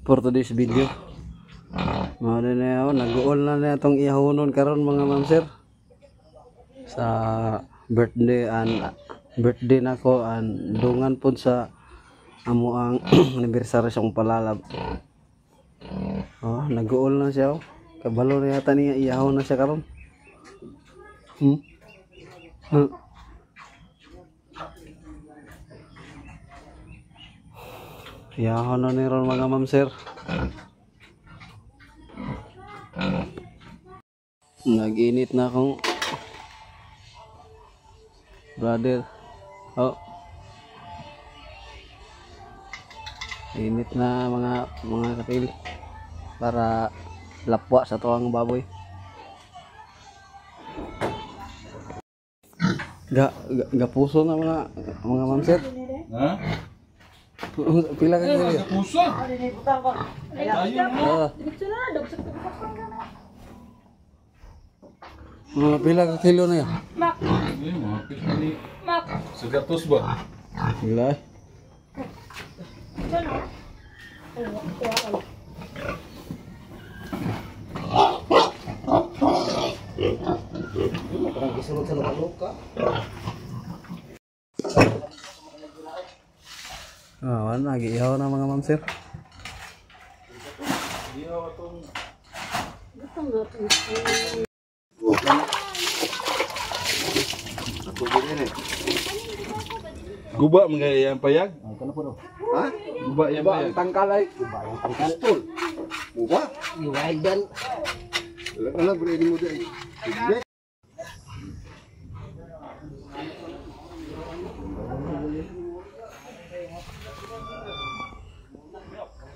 For today's video. Mao na niya, nag-uol na niya itong ihahonon karon mga ma'am sir. Sa birthday and birthday nako and dungan pud sa amo ang anniversary sa akong palalab. Oh, nag-uol na siya. Oh. Kabalo na yata niya iyahon na siya karon. Iyahon na ni ron mga ma'am sir. Nag-init na akong brother. Oh. Init na mga kapil para lapwa sa tuwang baboy. Ga puso na mga ma'am sir. Ha? Pila ka kilo? Puso. Ah. Mga pila ka kilo na yan? Mak. Eh, mga pila ni. Mak. Sa gatos ba? Pila eh. Parang gisulod sa luka-luka. Ah, wala, nag-ihaw na mga ma'am sir. Ihaw atong guba mga iyang payag? Ha? Guba iyang Guba ang payag. tangkal ay. Guba ang tangkal. Pistol. Guba? Iwaidan. Wala bre ni mo di. Hindi.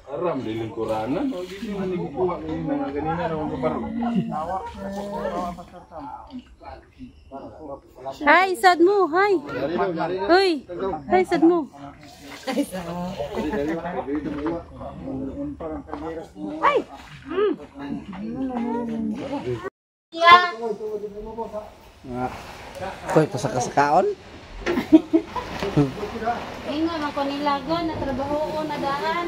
Aram di lingkuranan. O di mo ni kukuha kayo mga ganina na akong kaparo. Hi, sad mo. Hi. Hoy. Hi, sad mo. Ay. Koy, pasakasakaon. Ingon man ko nilagon na trabaho ko na daan.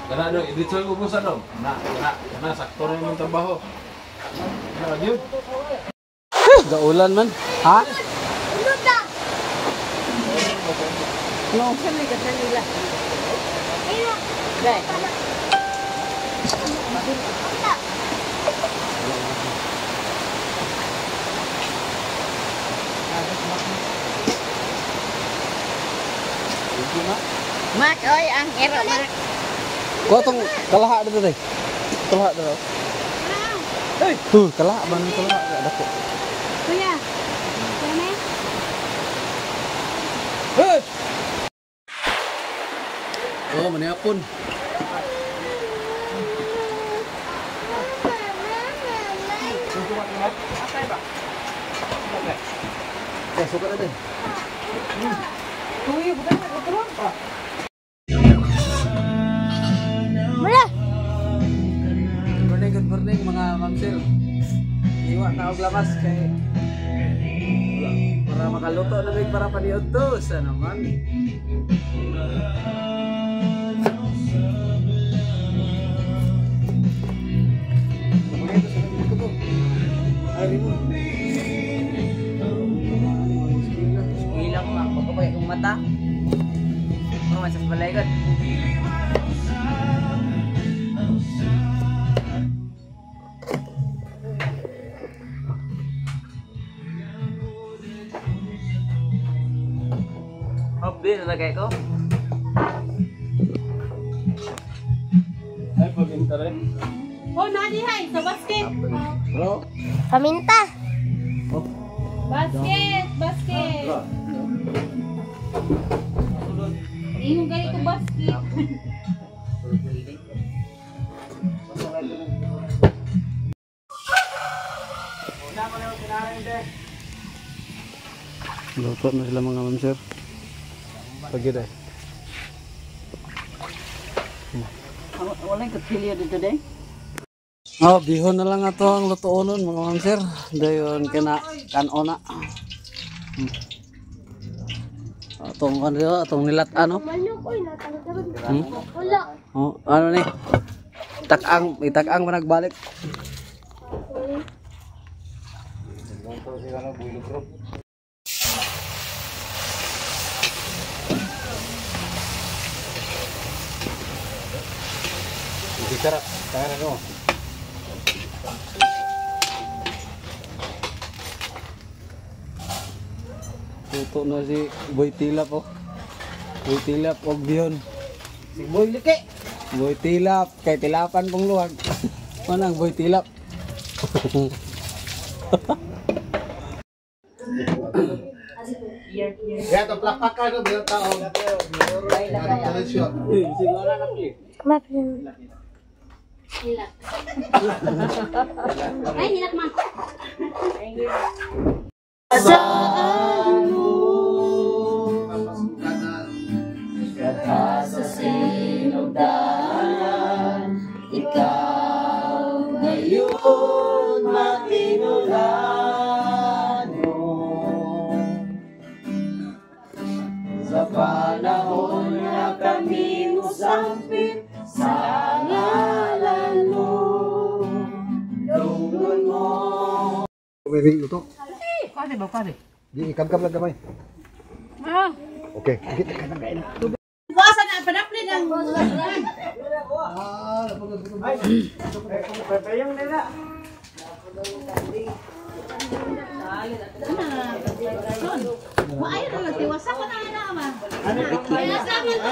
Kana do, dito ko busa do. Na, na, na sakto na imong trabaho. Na gyud. Gaulan man. Ha? No. Mak, oy, ang ero, Mak. Ko tong kalaha dito tay. Kalaha dito. Hey, tuh kalaha man kalaha dako. Kuya. Kuya ne? Hey. Oh, maniapon. Eh, suka na din. Wala. Morning, good morning mga ma'am sir. Iwa na og lamas kay para makaluto na mig para paniud to sa naman. Ilang, Mak. Pagkabay akong mata. Ano man sa balay ko? Hop, di, nalagay ko. Ay paminta rin. Oh, nadi hay sa basket. Bro. Paminta. Oh. Basket, basket. Ingon gali ko basket. Luto na sila mga ma'am sir. Pagid ay. Wala yung kutsilyo dito, day. Oh, bihon na lang ato ang lutuonon mga ma'am sir. Dayon kana kanona. Atong ano, atong nilat ano? Wala. Oh, ano ni? Takang, itakang mo nagbalik. Bicara, tangan ano. Luto na si Boy Tilap oh. Boy Tilap og biyon. Si Boy Liki. Boy Tilap kay tilapan pong luwag. Manang Boy Tilap. Ya, to plakpakan no bilang taon. Eh, siguro na ki. Hilak. Ay, hilak man. Ngayon matinulano sa panahon na kami musampit sa ngalan mo, lungon mo. May luto. Di ikam-kam lang gamay. Okay, kita ka na. Buwasan na, panapli ng... Maayo na lang, tiwasa ko na na ama. Tiwasa ko na.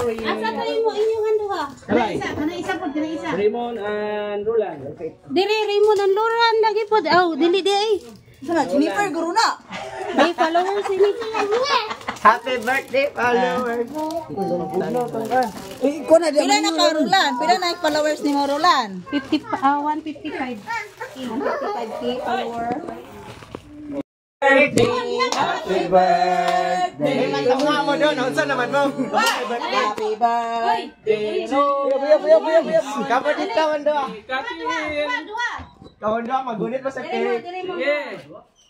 Asa tayo mo inyong duha? Kana isa po, kana isa. Raymond and Roland. Dili Raymond and Loran lagi po. Aw, dili di ay. Sana, Jennifer, guru na. May followers ini. Happy birthday, followers. Eh, ko na di Pila na ka, Roland? Pila na followers ni mo, Roland? 50 155. 55K follower. Happy birthday. Tama mo doon, unsa naman mo? Happy birthday. Kapatid ka man doon. Duha, duha. Kawan doon, magunit pa sa Dili mo, cake. dili mo.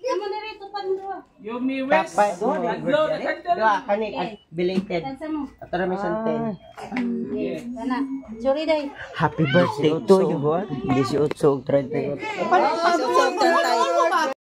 Amo diri tupan duha. Kapay. Doa, kani, belated. Tansa mo. Ato na may santen. Kana. Sorry day. Happy birthday to you, boy. 18 og 38. 18,